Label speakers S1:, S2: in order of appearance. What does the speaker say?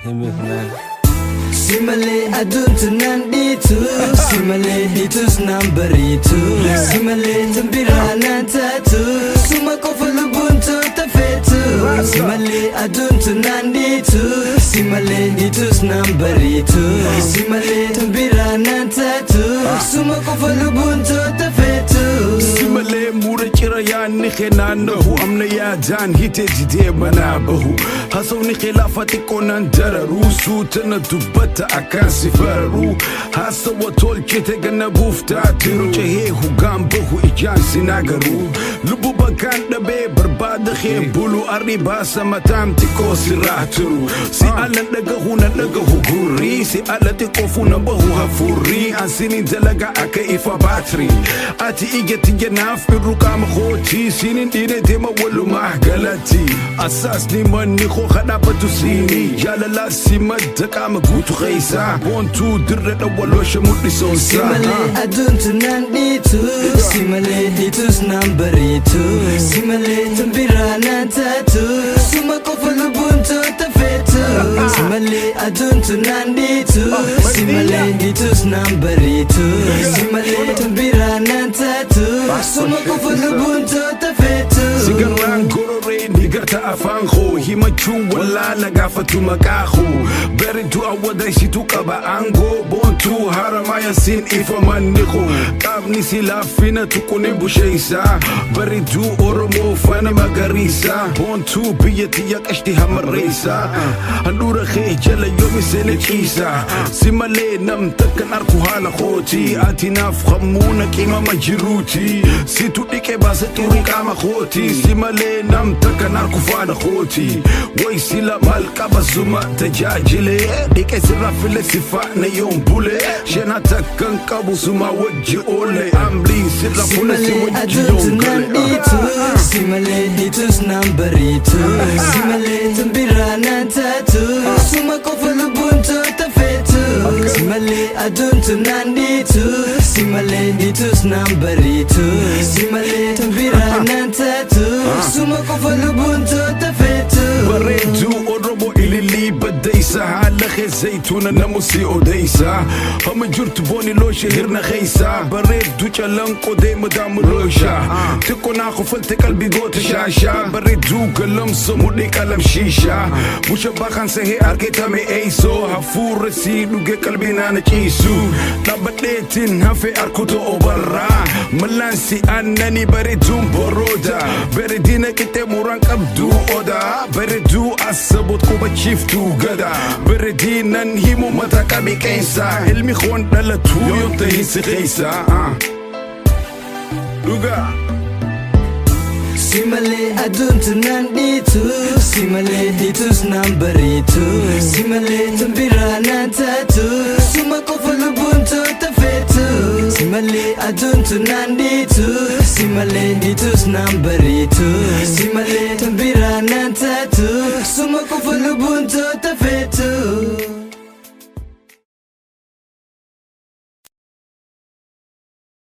S1: Himi man.
S2: Simalee aduuntu naan dhiitu, simalee dhiitus naan bariitu, simalee tambiraa naan taatu, suma qofa lubbuun tafeetu. Simalee aduuntu naan dhiitu, simalee dhiitus naan bariitu, simalee tambiraa naan taatu, suma qofa lubbuun tafeetu.
S3: Simalee muura cira yaadni kee naannahu amna yaadaan hitee didee manaa bahu haasawni khilaafa xiqqoo nan dararuu suutana dubbata akkaan si fararuu haasawa tolchite ganna buuftaa tiru cehee hugaan bahu ijaan si nagaruu lubbu bakkaan dhabee barbaada kee bulu arri baasa mataan xiqqoo sirraa turu si alan dhagahu nan dhagahu gurrii si ala xiqqoofu nan bahu hafuurrii ansiniin dalagaa akka ifa baatirii ati ija tiyya naaf irru qaama kootii siinin dhiine deema walumaa galatti asaasni manni koo kadhaabbatu siinii jaalalaa si madda qaama guutu keeysaa boontuu dirre dhawwaloosha mul'isoonsaa.
S2: Simalee aduuntu naan dhiitu, simalee dhiitus naan bariitu, simalee tambiraa naan taatu, suma qofa lubbuun tafeetu. Simalee aduuntu naan dhiitu, simalee dhiitus naan bariitu, simalee tambiraa naan taatu, suma qofa lubbuun tafeetu.
S3: Sigarraan gororee ni garta afaan koo himachuu wallaala gaafatu maqaa koo bareedduu awwadaysitu qaba aangoo boontuu haramaaya siin ifa manni koo qaamni si laaffina tuquni busheeysaa bareedduu Oromoo fana magariisaa boontuu biyya tiyya qashti hamarreeysaa handhuura kee jala yoomi seene ciisaa si malee nam takkan arku haala kooti ati naaf hammuuna qimama jiruuti situ dhiqe baase xurii qaama kooti si malee nam takkan arku faana kooti way sila maal qaba suma tajaajile dhiqe sirraa file si faana yoon bule shena takkan qabu suma wajji oole amliin sirra fule si
S2: Simalee
S3: wajji
S2: aduuntu
S3: yoon
S2: naan
S3: gale.
S2: dhiitu, simalee dhiitus naan bariitu, simalee tambiraa naan taatu, suma qofa lubbuun tafeetu. Simalee aduuntu naan dhiitu, simalee dhiitus naan bariitu, simalee tambiraa naan taatu, suma qofa lubbuun tafeetu.
S3: Bareedduu Oromoo ilillii baddaysa haala kee zaytuuna namu si odeysa hama jirtu booni looshe hirna keeysa bareedduu calanqoo deema daamu loosha xiqqoo naa kofalte qalbii goota shaashaa bareedduu galamso mudhii qalam shiishaa busha baqaan sahee argeetame eeysoo hafuurra sii dhuge qalbii naana ciisu dhaabadheetiin hafe arkuto obarraa mallaan si aannanii bareedduun borooda bareedina qixxee muraan qabdu odaa bareedduu asabot qubachiiftuu gada bareedinan himu mata qabi qeensaa ilmi koon dhalatuu yoon tahin si keeysaa dhugaa.
S2: Simalee aduuntu naan dhiitu, simalee dhiitus naan bariitu, simalee tambiraa naan taatu, suma qofa lubbuun tafeetu. Simalee aduuntu naan dhiitu, simalee dhiitus naan bariitu, simalee tambiraa naan taatu, suma qofa lubbuun tafeetu.